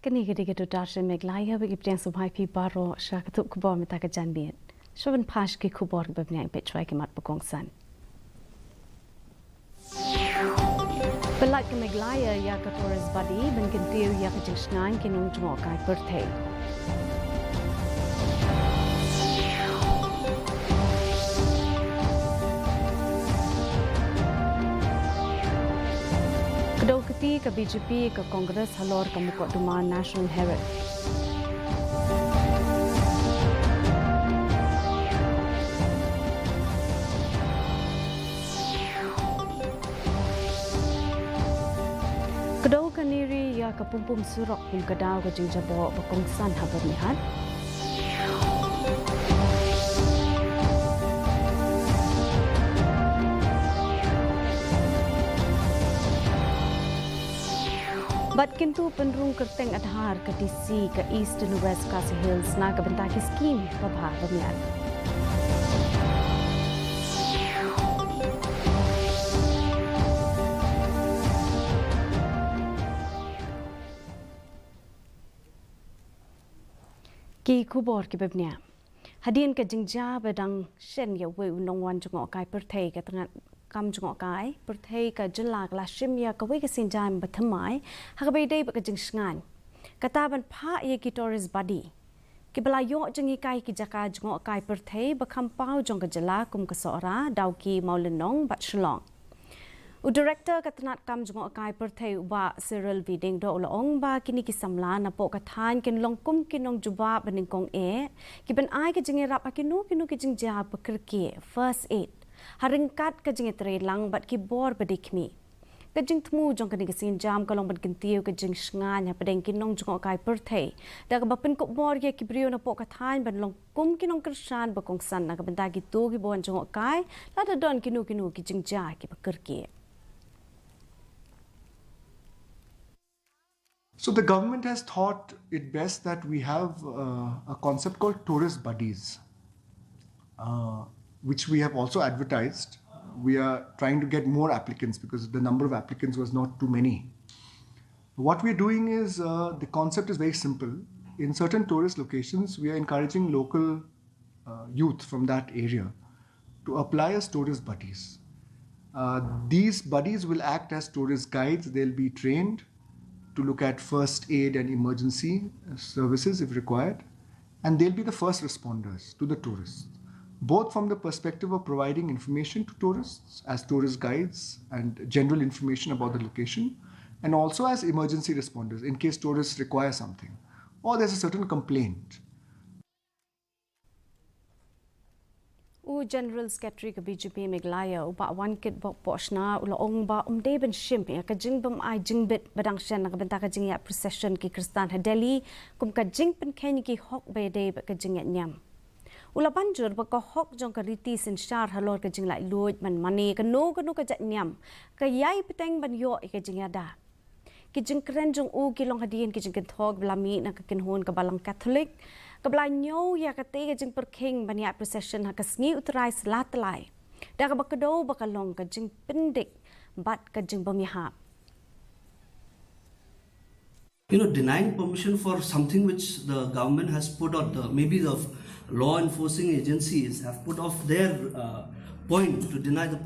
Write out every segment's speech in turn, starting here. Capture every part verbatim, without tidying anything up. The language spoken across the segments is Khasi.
Kane ka dei ka Doordarshan Meghalaya, ba ngi pdiang sngewbha ïa phi baroh sha ka tuh khubor mynta ka janmiet. Shuwa ban pash ki khubor kiba bniah, peit shuwa ki mat ba kongsan. Pyllait ka Meghalaya ïa ka Tourist Buddy ban kyntiew ïa ka jingshngaiñ ki nongjngohkai pyrthei. Kdew kti ka B J P ka Congress halor ka mukotduma National Herald. Kdew ka NERI ïa ka pumpum surok kum ka daw ka jingjaboh ba kongsan ha Byrnihat. Bad kyntu pynrung kyrteng Aadhaar ka D C ka East and West Khasi Hills na ka bynta ki skim babha bamiat. Ki khubor kiba bniah. Hadien ka jingjia ba dang shen ïa uwei u nongwan jngohkai pyrthei, ka tnat kam jngohkai pyrthei ka jylla ka la shim ïa kawei ka sienjam ba thymmai ha kaba ïadei bad ka jingshngaiñ. Kata ban phah ïa ki Tourist Buddy kiba la ïoh jinghikai ki jaka jngohkai pyrthei ba kham paw jong ka jylla kum ka Sohra, Dawki, Mawlynnong bad Shillong. U Director ka tnat kam jngohkai pyrthei u Bah Cyril V Diengdoh u la ong ba kine ki samla napoh ka thaiñ kin long kum ki nongjubab ba nyngkong eh, ki ban ai ka jingïarap ha kino kino ki jingjia ba kyrkieh, first aid, ha ryngkat ka jingïatreilang bad ki bor ba dei khmih. Ka jingthmu jong kane ka sienjam ka long ban kyntiew ka jingshngaiñ hapdeng ki nongjngohkai pyrthei, da kaba pynkup bor ïa ki briew napoh ka thaiñ ban long kum ki nongkyrshan ba kongsan na ka bynta kito kiba wan jngohkai lada don kino kino ki jingjia kiba kyrkieh. So the government has thought it best that we have uh, a concept called tourist buddies, uh, which we have also advertised. We are trying to get more applicants because the number of applicants was not too many. What we're doing is uh, the concept is very simple. In certain tourist locations, we are encouraging local uh, youth from that area to apply as tourist buddies. Uh, these buddies will act as tourist guides. They'll be trained to look at first aid and emergency services if required. And they'll be the first responders to the tourists, both from the perspective of providing information to tourists as tourist guides and general information about the location, and also as emergency responders in case tourists require something or there's a certain complaint. U General Secretary ka B J P Meghalaya, u Bah Wankitbok Pohshna, u la ong ba um dei ban shim ïa ka jingbym ai jingbit ba dang shen na ka bynta ka jingïaid procession ki Khristan ha Delhi kum ka jingpynkheiñ ki hok ba ïadei bad ka jingïaid niam. U la ban jur ba ka hok jong ka riti synshar halor ka jinglaitluid man mane kano kano ka jait niam ka ïai bteng ban ïoh ïa ka jingïada. Ki jingkren jong u ki long hadien ki jingkynthoh ba la mih na ka kynhun ka Balang Katholik kaba la ñiew ïa katei ka jingpyrkhing ban ïaid procession ha ka sngi U Trai Sylla Tyllai, da kaba kdew ba ka long ka jingpyndik bad ka jingbymïahap. You know, denying permission for something which the government has put out, the, maybe the law enforcing agencies have put off their uh, point to deny the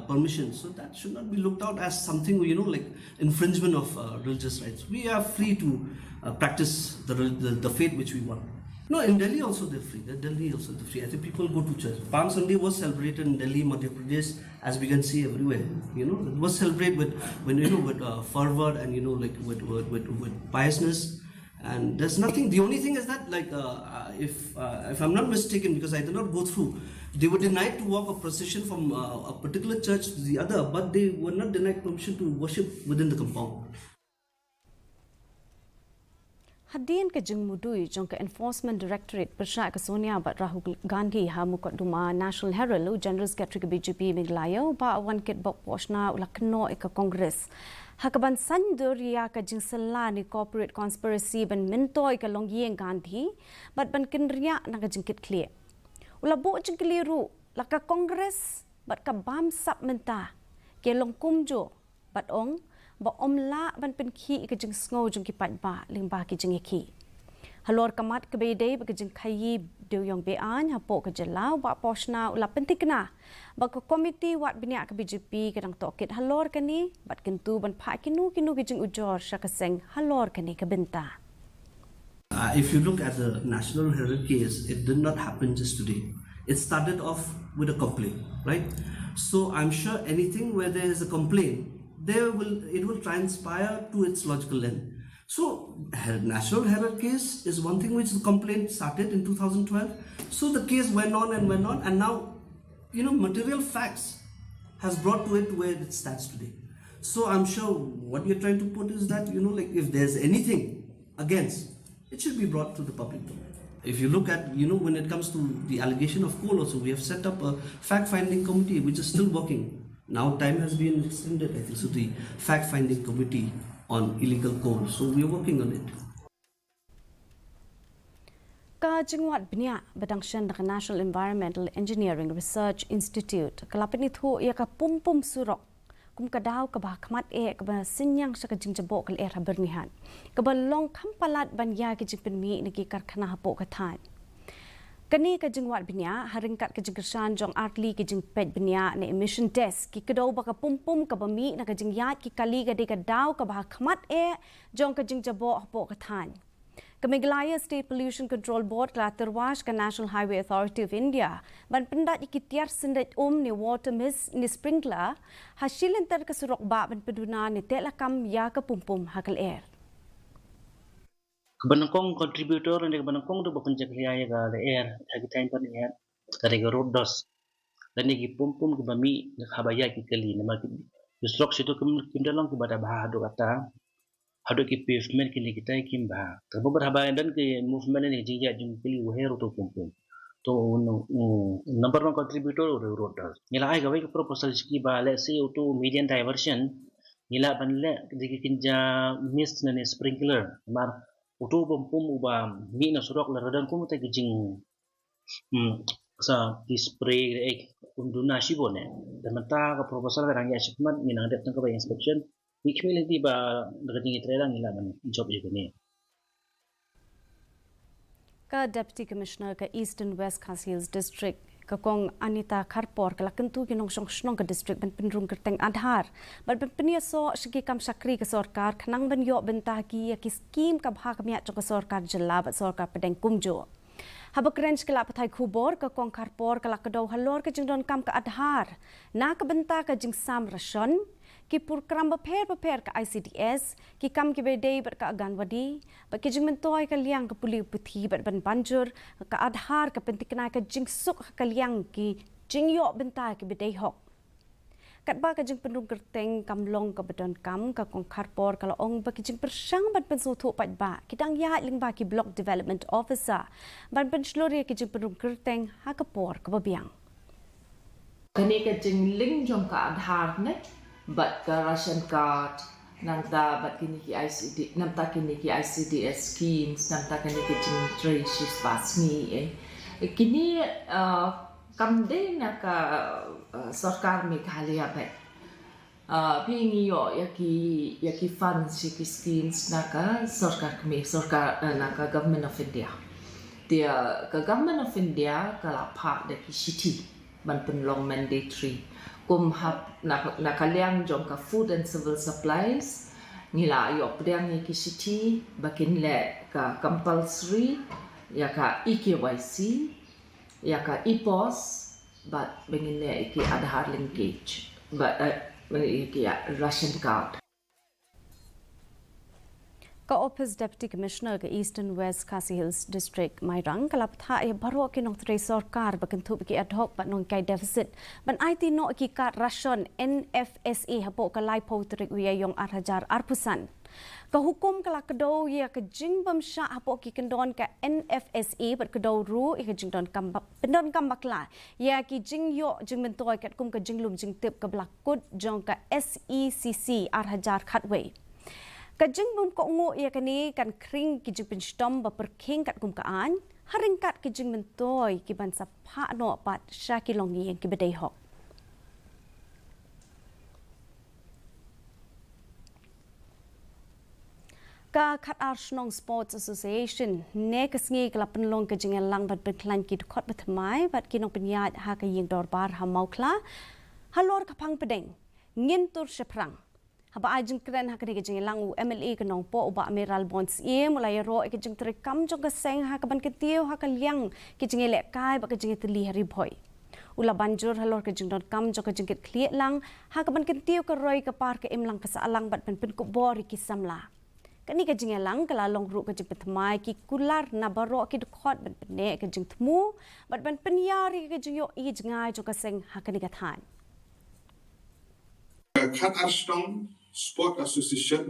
permission. So that should not be looked out as something, you know, like infringement of uh, religious rights. We are free to uh, practice the, the, the faith which we want. No, in Delhi also they're free. In Delhi also they're free. I think people go to church. Palm Sunday was celebrated in Delhi, Madhya Pradesh, as we can see everywhere. You know, it was celebrated with, when you know, with uh, fervor and you know, like with with, with, with piousness. And there's nothing. The only thing is that, like, uh, if uh, if I'm not mistaken, because I did not go through, they were denied to walk a procession from uh, a particular church to the other, but they were not denied permission to worship within the compound. Hadien ka jingmudui jong ka Enforcement Directorate pyrshah ka Sonia bad Rahul Gandhi ha mukotduma National Herald, u General Secretary ka B J P Meghalaya, u Bah Wankitbok Pohshna, u la kynnoh ïa ka Congress ha kaban saiñdur ïa ka jingsylla ne corporate conspiracy ban myntoi ka longïing Gandhi bad ban kynriah na ka jingkitkhlieh. U la buh jingkylli ruh, la ka Congress bad ka bamsap mynta ki long kumjuh? Bad ong ba ym lah ban pynkhih ïa ka jingsngew jong ki paidbah lyngba ki jingïakhih. Halor ka mat kaba ïadei bad ka jingkhaii dewiong be-aiñ hapoh ka jylla, u Bah Poshna u la pynthikna ba ka komiti wad bniah ka B J P ka dang tohkit halor kane bad kyntu ban phah kino kino ki jingujor sha ka seng halor kane ka bynta. Uh, if you look at the National Herald case, it did not happen just today. It started off with a complaint, right? So I'm sure anything where there is a complaint, there will it will transpire to its logical end. So Her- National Herald case is one thing which the complaint started in two thousand twelve. So the case went on and went on, and now, you know, material facts has brought to it where it stands today. So I'm sure what you're trying to put is that, you know, like, if there's anything against, it should be brought to the public domain. If you look at, you know, when it comes to the allegation of coal also, we have set up a fact-finding committee which is still working. Now time has been extended, I think, so the fact-finding committee on illegal coal. So we are working on it. Ka jingwad bniah ba dang shen da ka National Environmental Engineering Research Institute ka la pynithuh ïa ka pumpum surok kum ka daw kaba ha khmat eh kaba synñiang sha ka jingjaboh ka lyer ha Byrnihat, kaba long kham palat ban ïa ki jingpynmih na ki karkhana hapoh ka thaiñ. Kane ka jingwad bniah ha ryngkat ka jingkyrshan jong artylli ki jingpeit bniah na Emission Desk ki kdew ba ka pumpum kaba mih na ka jingïaid ki kali ka dei ka daw kaba ha khmat eh jong ka jingjaboh hapoh ka thaiñ. Ka Meghalaya State Pollution Control Board ka la tyrwa sha ka National Highway Authority of India ban pyndait ïa ki tiar syndait um ne water mist ne sprinkler ha shi lynter ka surok bah ban pynduna ne teh lakam ïa ka pumpum ha ka lyer. Kaba nyngkong contributor ne kaba nyngkong ruh ba pynjakhlia ïa ka lyer ha ki thaiñ Byrnihat ka dei ka road dust lane ki pumpum kiba mih haba ïaid ki kali, namar ki surok sha tu kim da long kiba da bha haduh katta, haduh ki pavement kine kita kim bha. Te ba haba don ki movement ne jingïaid jong ki kali u her uto pumpum. To number one contributor u road dust. Ngi la ai kawei ka proposal sha ki ba, let's say, uto median diversion ngi lah ban leh da ki kynja mist ne sprinkler, namar uto pumpum uba mih na surok lada don kum uta ki jing sa ki spray, eh, un duna shibun eh. Te mynta ka proposal ka dang ïaid shakhmat, ngi nang dep tang kawei inspection. Ngi khmih lynti ba da ka jingïatreilang ngi lah ban jop ïa kane. Ka Deputy Commissioner ka Eastern West Khasi Hills District, ka Kong Anita Kharpor, ka la kyntu ki nongshong shnong ka district ban pynrung kyrteng Aadhaar bad ban pynïasoh sha ki kam shakri ka sorkar khnang ban ïoh bynta ki ïa ki skim ka bha ka miat jong ka sorkar jylla bad sorkar pdeng kumjuh. Haba kren sha ki lad pathai khubor, ka Kong Kharpor ka la kdew halor ka jingdonkam ka Aadhaar na ka bynta ka jingsam ration, ki program bapher bapher ka I C D S, ki kam kiba ïadei bad ka Anganwadi bad ki jingmyntoi ka liang ka pule puthi bad ban ban jur. Ka Aadhaar ka pynthikna ïa ka jingsuk ha ka liang ki jingïoh bynta kiba dei hok. Katba ka jingpynrung kyrteng kam long kaba donkam, ka Kong Kharpor ka la ong ba ki jingpyrshang ban pynsngewthuh paidbah ki dang ïaid lyngba ki Block Development Officer ban pynshlur ïa ki jingpynrung kyrteng ha ka por kaba biang. Kane ka jinglink jong ka Aadhaar ne bad ka ration card, nangta bad kine ki I C D, nangta kine ki I C D S schemes, nangta kine ki jingtrei shispah sngi, eh. Kine, uh, kam dei na ka, uh, sorkar Meghalaya beit. Uh, phi ngi ïoh ïa ki, ïa ki funds, ïa ki schemes na ka sorkar kmie, sorkar, uh, na ka Government of India. Te, uh, ka Government of India ka la phah da ki shithi ban pynlong mandatory. Kum hap na, na ka liang jong ka Food and Civil Supplies, ngi la ïoh pdiang ïa ki shithi ba kin leh ka compulsory ïa ka e-K Y C, ïa ka e-pos, bad ba ngin leh ïa ki Aadhaar linkage, bad, eh, ïa ki ration card. Ka Office Deputy Commissioner ka Eastern West Khasi Hills District, Mairang, ka la pynthah ïa baroh ki nongtrei sorkar ba kynthup ki ad hoc bad nonghikai deficit ban aiti noh ki card ration N F S A hapoh ka laiphew tarik u Ïaiong ar hajar arphew san. Ka hukum ka la kdew ïa ka jingbymshah hapoh ki kyndon ka N F S A bad kdew ruh ïa ka jingdonkam ba, pyndonkam bakla ïa ki jingïoh jingmyntoi katkum ka jinglum jingtip kaba la kut jong ka S E C C ar hajar khatwei. Ka jingbymkohnguh ïa kane kan khring ki jingpynshitom ba pyrkhing katkum ka aiñ, ha ryngkat ki jingmyntoi ki ban sa phah noh pat sha ki longïing kiba dei hok. Ka Khatar Shnong Sports Association ne ka sngi ka la pynlong ka jingïalang bad pynkhlaiñ ki dkhot bathymmai bad ki nongpynïaid ha ka ïing dorbar ha Mawkhla halor ka phang pdeng Ngin Tur Shaphrang. Haba ai jingkren ha kane ka jingïalang, u M L A ka Nongpoh, u Bah Mayralborn Syiem, u la ïaroh ïa ka jingtrei kam jong ka seng ha kaban kyntiew ha ka liang ka jingïalehkai bad ka jingïatylli ha Ri Bhoi. U la ban jur halor ka jingdonkam jong ka jingkitkhlieh lang ha kaban kyntiew ka roi ka par, ka imlang ka sahlang bad ban pynkupbor ïa ki samla. Kane ka jingïalang ka la long ruh ka jingpynthymmai ki kular na baroh ki dkhot ban pynneh ka jingthmu bad ban pynïar ïa ka jingïohi jngai jong ka seng ha kane ka thaiñ. Ka Khatar Shnong Sport Association,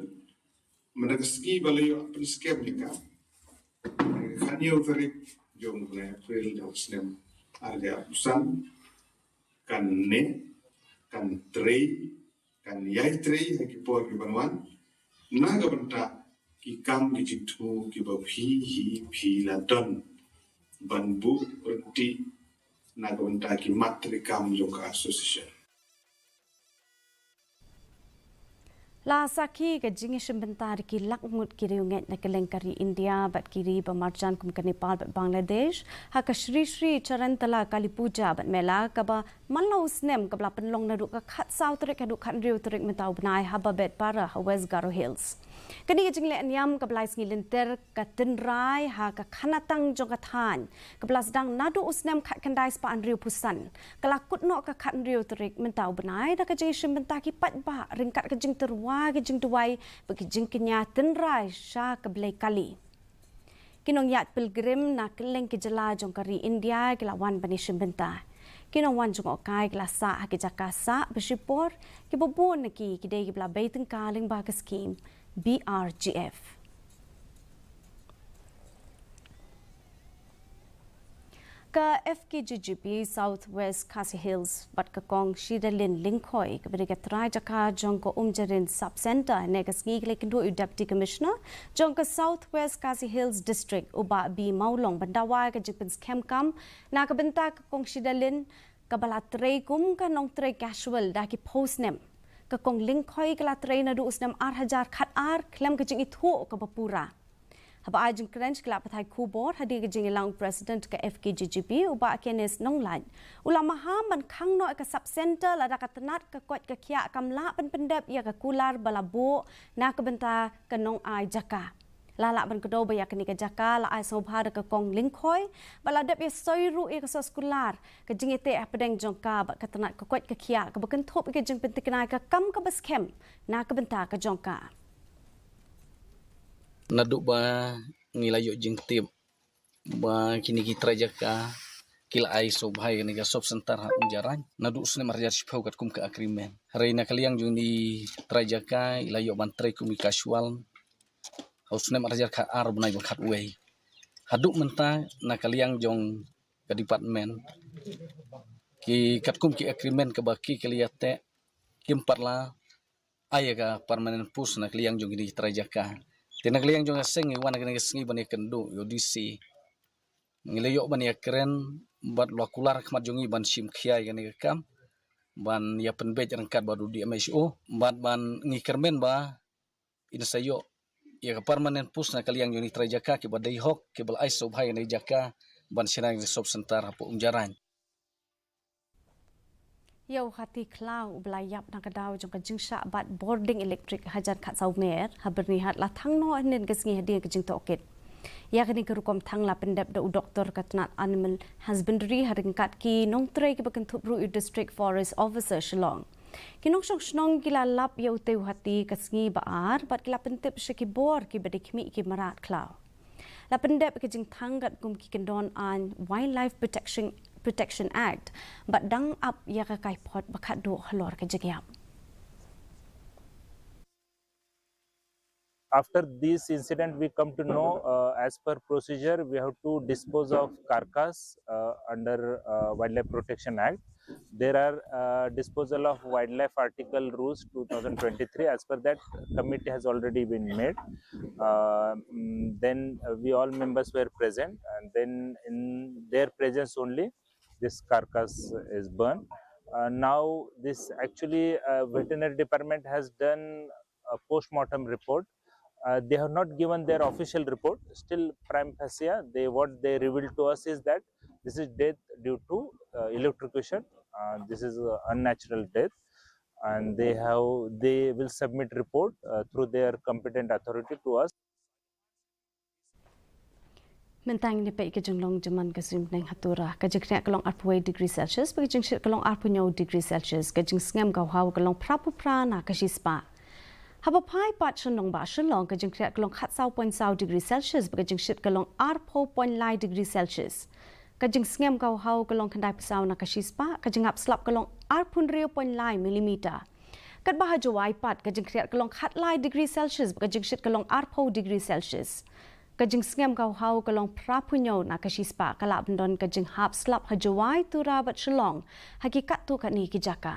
mynta ka sngi ba la ïoh pynskhem ïa ka, ka khathynñiew tarik jong u bnai April jong u snem ar hajar arphew san, kan neh, kan trei, kan ïai trei ha ki por ki ban wan na ka bynta ki kam ki jingthmu kiba phi hi phi la don ban buh ryntih na ka bynta ki mat treikam jong ka association. La sakhi ka jingïashim bynta da ki lak ngut ki riewngeit na kylleng ka ri India bad ki ri ba marjan kum ka Nepal bad Bangladesh ha ka Shree Shree Charantala Kali Puja bad Mela, kaba man la u snem, kaba la pynlong naduh ka khatsaw tarik haduh khathynriew tarik mynta u bnai ha Babetpara ha West Garo Hills. Kane ka jingleh niam kaba lai sngi lynter, ka tynrai ha ka khanatang jong ka thaiñ, kaba la sdang naduh u snem khatkhyndai spah hynriewphew san, ka la kut noh ka khathynriew tarik mynta u bnai da ka jingïashim bynta ki paidbah ryngkat ka jingtyrwa ki jingduwai bad ki jingkñia tynrai sha ka Blei Kali. Ki nongïaid pilgrim na kylleng ki jylla jong ka ri India ki la wan ban ïashim bynta. Ki nongwan jngohkai ki la sah ha ki jaka sah ba shipor, kiba bun na ki ki dei kiba la bei tyngka lyngba ka skhim B R G F. Ka F K J G P South West Khasi Hills bad ka Kong Shidalin Lyngkhoi, kaba dei ka trai jaka jong ka Umjarin Sub Centre, ne ka sngi ki la ïakynduh ïa u Deputy Commissioner jong ka South West Khasi Hills District, u Bah B Mawlong, ban dawa ïa ka jingpynskhem kam na ka bynta ka Kong Shidalin, kaba la trei kum ka nongtrei casual da ki phew snem. Ka Kong Lyngkhoi ka la trei naduh u snem ar hajar khatar khlem ka jingithuh kaba pura. Haba ai jingkren sha ki lad pathai khubor hadien ka jingïalang, u President ka F K J G P, u Bah Kenneth Nonglait, u la maham ban khang noh ïa ka Sub Centre lada ka tnat ka koit ka khiah kam lah ban pyndep ïa ka kular ba la buh na ka bynta ka nongai jaka. La lah ban kdew ba ïa kane ka jaka la ai sngewbha da ka Kong Lyngkhoi, ba la dep ïasoi ruh ïa ka soskular, ka jingïateh hapdeng jong ka bad ka tnat ka koit ka khiah, kaba kynthup ïa ka jingpyntikna ïa ka kam kaba skhem na ka bynta ka jong ka. Naduh ba ngi la ïoh jingtip ba kine ki trai jaka ki la ai sngewbha ïa kane ka Sub Centre ha Umjarai naduh u snem ar hajar shiphew katkum ka agreement. Hynrei na ka liang jong kine ki trai jaka ki la ïoh ban trei kum ki casual ha u snem ar hajar khatar, bnai ba khatwei. Haduh mynta na ka liang jong ka department, ki katkum ki agreement kaba ki, ki la ïateh, kim pat la ai ïa ka permanent post na ka liang jong kine ki trai jaka. Te na ka liang jong ka seng ngi wan ha kane ka sngi ban ïakynduh ïa u D C. Ngi la ïoh ban ïakren bad u la kular ha khmat jong ngi ban shim khia ïa kane ka kam, ban ïa pynbeit ryngkat bad u D M H O, bad ban ngi kyrmen ba in sa ïoh ïa ka permanent post na ka liang jong kine ki trai jaka kiba dei hok, kiba la ai sngewbha ïa kane ka jaka ban shna ïa ka Sub Centre hapoh Umjarai. Ïa u hati khlaw uba la ïap na ka daw jong ka jingshah bat bording elektrik hajan khatsaw mer ha Byrnihat la thang noh hynnin ka sngi hadien ka jingtohkit. Ïa kane ka rukom thang la pyndep da u doktor ka tnat Animal Husbandry ha ryngkat ki nongtrei kiba kynthup ruh ïa u District Forest Officer Shillong. Ki nongshong shnong ki la lap ïa utei u hati ka sngi ba ar bad ki la pyntip sha ki bor kiba dei khmih ki mrad khlaw. La pyndep ka jingthang katkum ki kyndon aiñ Wildlife Protection, Protection Act bad dang ap ïa ka kaiphod ba khatduh halor ka jingïap. After this incident, we come to know, uh, as per procedure, we have to dispose of carcass, uh, under, uh, Wildlife Protection Act. There are, uh, disposal of wildlife article rules two thousand twenty-three. As per that, committee has already been made. Uh, mm, then, uh, we all members were present, and then in their presence only, this carcass is burned. Uh, now, this actually, uh, veterinary department has done a post-mortem report Uh, they have not given their official report. Still, prima facie, they, what they revealed to us is that this is death due to uh, electrocution. Uh, this is uh, unnatural death, and they have they will submit report uh, through their competent authority to us. Mynta ngin ïa peit ka jinglong jingman ka suiñ bneng ha Tura. Ka jingkhriat ka long arphew wei degree Celsius, bad ka jingshit ka long arphew hynñiew degree Celsius. Ka jingsngem ka haw ka long phraphew phra na ka shispah. Haba phai pat sha nongbah Shillong, ka jingkhriat ka long khatsaw point saw degree Celsius, bad ka jingshit ka long arphew point lai degree Celsius. Ka jingsngem ka haw ka long khyndaiphew saw na ka shispah, ka jinghap slap ka long arphew hynriew point lai millimeter. Katba ha Jowai pat, ka jingkhriat ka long khatlai degree Celsius, bad ka jingshit ka long arphew degree Celsius. Ka jingsngem ka haw ka long phraphew hynñiew na ka shispah, ka lah ban don ka jinghap slap ha Jowai, Tura bad Shillong ha ki katto katne ki jaka.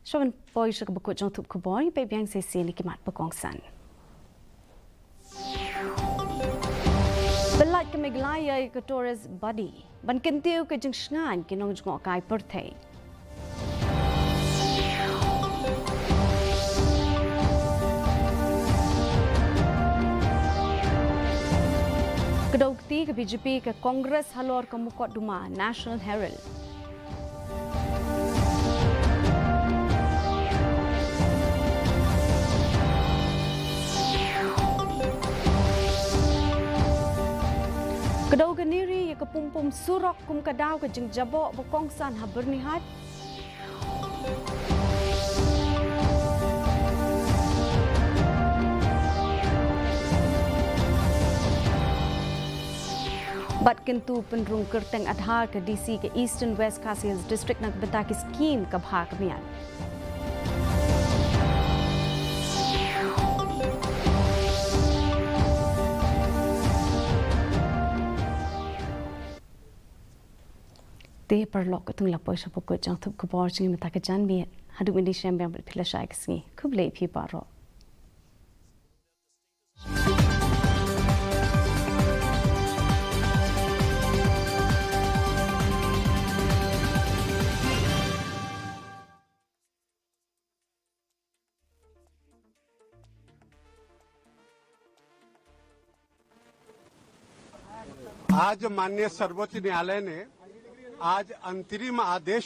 Shuwa ban poi sha kaba kut jong thup khubor, peit biang shisien ïa ki mat ba kongsan. Pyllait ka Meghalaya ïa ka tourist body ban kyntiew ka jingshngaiñ ki nongjngohkai pyrthei. Kdew kti ka B J P ka Congress halor ka mukotduma National Herald. Kdew kane ruh ïa ka pumpum surok kum ka daw ka jingjaboh ba kongsan ha Byrnihat. Bad kyntu pynrung kyrteng Aadhaar ka D C ka Eastern West Khasi Hills District na ka bynta ki skhim ka bha ka miat. Te paralok, katto ngi la poi sha ba kut jong thup khubor jong ngi mynta ka janmiet. Haduh mynta shem biang bad phi lashai ka sngi. Khublei phi baroh. आज माननीय सर्वोच्च न्यायालय ने आज अंतरिम आदेश